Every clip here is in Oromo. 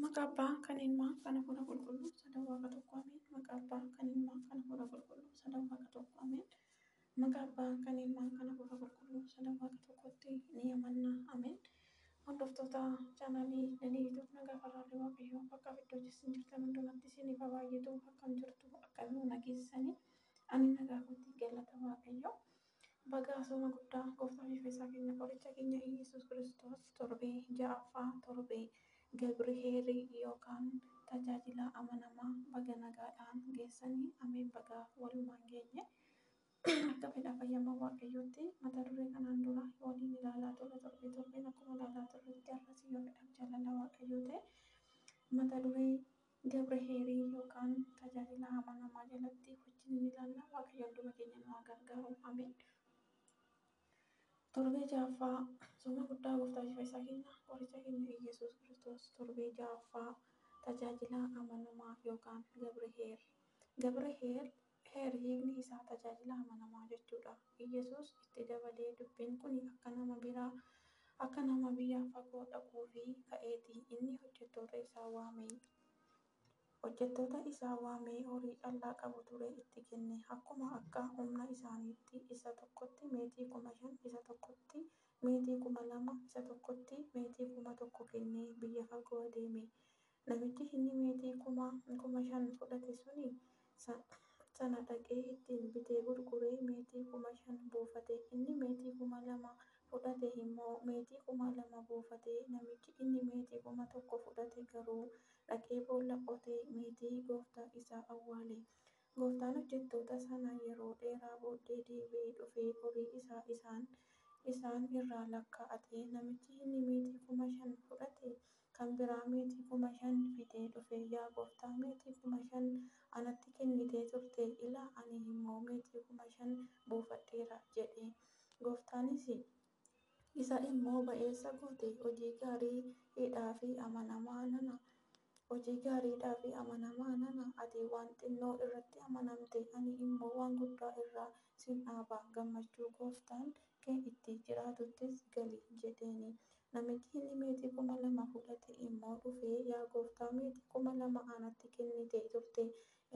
Maqaa Abbaa kan Ilmaa kan Hafuura Qulqulluu sadan Waaqa tokko Ameen. Maqaa Abbaa kan Ilmaa kan Hafuura Qulqulluu sadan Waaqa tokko Ameen. Maqaa Abbaa kan Ilmaa kan Hafuura Qulqulluu sadan Waaqa tokkotti ni amanna. Ameen. Hordoftoota chaanaalii Lalii YouTube nagaa farraarri Waaqayyoo bakka iddoo isin jirtan hundumatti isiniif haa baay'atu. Akkam jirtu, akkam nageessanii? Ani nagaa kootti, galata Waaqayyoo. Baga sooma guddaa gooftaa fi fayyisaa keenya qoricha keenya Iyyasuus Kiristoos torbee ja'affaa, torbee Gabriheerii yookaan tajaajila amanamaa baga nagaadhaan geessanii. Ameen, baga walumaan geenye. Akka fedha fayyama Waaqayyootti mata duree kanaan dura waliin ilaalaa turre, torbee torbeen akkuma ilaalaa turretti, har'as yoo fedhaaf jaalala Waaqayyoo ta'e mata duree Gabriheerii yookaan tajaajila amanamaa jalatti wajjin ilaalla. Waaqayyo hunduma keenya nu haa gargaaru. Ameen. Torbee ja'affaa sooma guddaa gooftaa fi fayyisaa keenya qoricha keenya Iyyasuus Kiristoos torbee ja'affaa, tajaajila amanamaa yookaan Gabriheer. Gabriheer heer hiikni isaa tajaajila amanamaa jechuudha. Iyyasuus itti dabalee, dubbiin kun akka nama biraa akka nama biyya fagoo dhaquu fi ka'eeti. Inni hojjettoota isaa waamee horii callaa qabu ture itti kenne. Akkuma akka humna isaaniitti isa tokkotti meetii 5,000, isa tokkotti meetii 2,000, isa tokkotti meetii 1,000 kennee biyya fagoo adeeme. Namichi inni meetii 5,000 fudhate suni sana dhaqee ittiin bitee gurguree meetii 5,000 buufate. Inni meetii 2,000 fudhate immoo meetii 2,000 buufate. Namichi inni meetii 1,000 fudhate garuu dhaqee boolla qotee meetii gooftaa isaa awwaale. Gooftaan hojjettoota sanaa yeroo dheeraa booddee deebi'ee dhufee horii isaa isaan irraa lakkaa'ate. Namichi inni meetii 5,000 fudhate kan biraa meetii 5,000 fidee dhufee, "Yaa gooftaa, meetii 5,000 anatti kennitee turte, ilaa ani immoo meetii 5,000 buufadheera" jedhe. Gooftaanis isa immoo, "Ba'eessa goote, hojii gaariidhaa fi amanamaa nana. Hojii gaariidhaa fi amanamaa nana, ati waan xinnoo irratti amanamte, ani immoo waan guddaa irra sin dhaaba. Gammachuu gooftaan kee itti jiraatuttis gali" jedheeni. Namichi inni meetii 2,000 fudhate immoo dhufee, "Yaa gooftaa, meetii 2,000 anatti kennitee turte,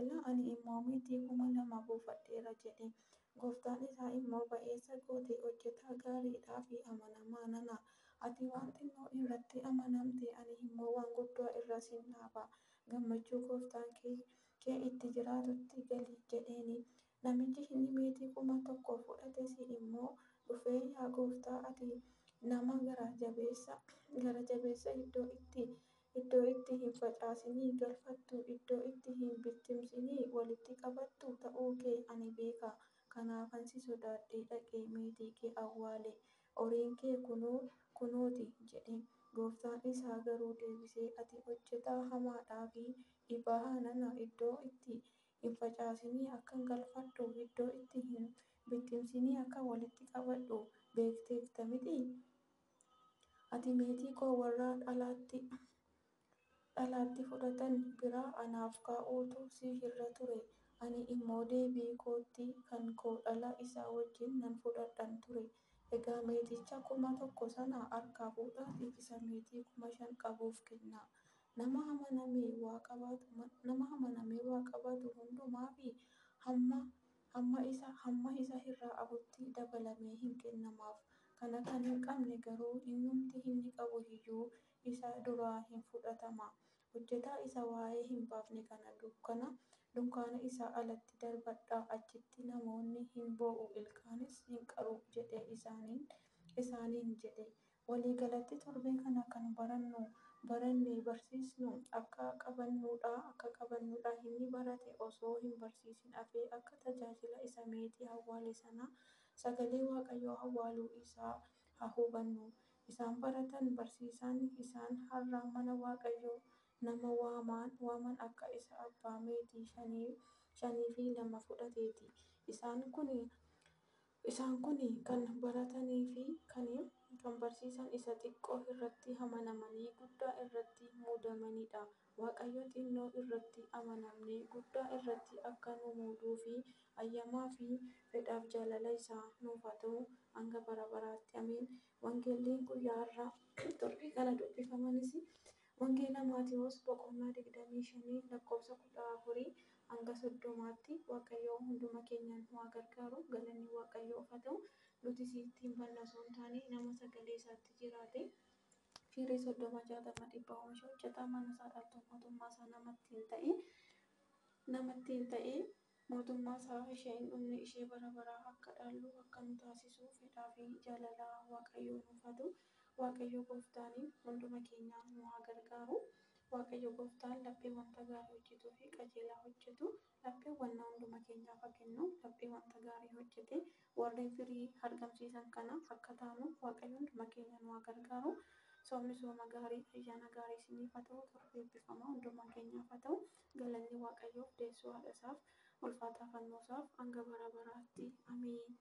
ilaa ani immoo meetii 2,000 buufadheera" jedhe. Gooftaan isaa immoo, "Ba'eessa goote, hojjetaa gaariidhaa fi amanamaa nana, ati waan xinnoo irratti amanamte, ani immoo waan guddaa irra sin dhaaba. Gammachuu gooftaan kee itti jiraatutti gali" jedheeni. Namichi inni meetii 1,000 fudhates immoo dhufee, "Yaa gooftaa, ati nama gara jabeessa iddoo itti hin facaasinii galfattu, iddoo itti hin bittimsinii walitti qabattu ta'uu kee ani beeka. Kanaafan si sodaadhee dhaqee meetii kee awwaale. Horiin kee kunooti" jedhe. Gooftaan isaa garuu deebisee, "Ati hojjetaa hamaadhaa fi dhibaa'aa nana, iddoo itti hin facaasinii akkan galfadhu, iddoo itti hin bittimsinii akkan walitti qabadhu beekteetta mitii? Ati meetii koo warra dhalaatti fudhatan bira anaaf kaa'uutu si irra ture. Ani immoo deebii kootti kan koo dhala isaa wajjin nan fudhadhan ture. Egaa meeticha 1,000 sana harkaa fuudhaatii isa meetii 5,000 qabuuf kennaa. Nama amanamee waa qabatu hundumaaf hamma isa irraa hafutti dabalamee in kennamaaf. Kan hin qabne garuu innumti inni qabu iyyuu isa duraa in fudhatama. Hojjetaa isa waa'ee hin baafne kana dunkaana isaa alatti darbadhaa; achitti namoonni in boo'u, ilkaanis in qaru" jedhee isaaniin jedhe. Walii galatti torbee kana kan barannu, barannee barsiisnu akka qabannuudha. Inni barate osoo hin barsiisin hafe akka tajaajilaa isa meetii awwaale sanaa sagalee Waaqayyoo awwaaluu isaa haa hubannu. Isaan baratan barsiisan, isaan har'a mana Waaqayyoo nama waaman akka isa abbaa meetii shanii fi lama fudhateeti. Isaan kun kan baratanii fi kan barsiisan isa xiqqoo irratti amanamanii guddaa irratti muudamanidha. Waaqayyo xinnoo irratti amanamnee guddaa irratti akka nu muuduu fi ayyamaa fi fedhaaf jaalala isaa nuuf haa ta'u hanga bara baraatti. Ameen. Wangeelli guyyaa har'aa torbee kana dubbifamanis wangeela Wangeela Maatiyoos boqonnaa 25 lakkoofsa 14 hanga 30tti. Waaqayyoo hunduma keenyaan nu haa gargaaru. Galanni Waaqayyoof haa ta'u. Nuti ittiin banna osoo hin taane nama sagalee isaatti jiraate firii 30, 60, 100 oomisha hojjetaa mana isaa dhaaltuu mootummaa isaa namatti hin ta'e mootummaa isaa ishee hin dhumne ishee bara baraa akka dhaallu akka nu taasisu fedhaa fi jaalala Waaqayyoo nuuf haa ta'u. Waaqayyo gooftaan hunduma keenya nu haa gargaaru. Waaqayyo gooftaan laphee wanta gaarii hojjetuu fi qajeelaa hojjetu laphee wannaa hunduma keenyaaf haa kennu. Laphee wanta gaarii hojjete warreen firii argamsiisan kana akka taanu Waaqayyo hunduma keenya nu haa gargaaru. Soomni sooma gaarii, ayyaana gaarii isiniif haa ta'u. Torba eebbifamaa hunduma keenyaaf haa ta'u. Galanni Waaqayyoof, deessuu haadha isaaf, ulfaataa fannoo isaaf hanga bara baraatti. Ameen.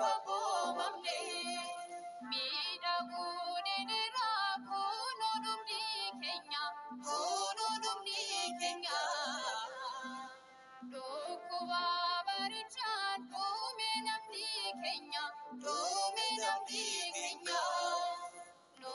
siif abboomamne. Miidhaguu dheeraa kunoo dhumni keenya, kunoo dhumni keenya. Dhukkuba barichaan dhume namni keenya, dhume namni keenya. Nu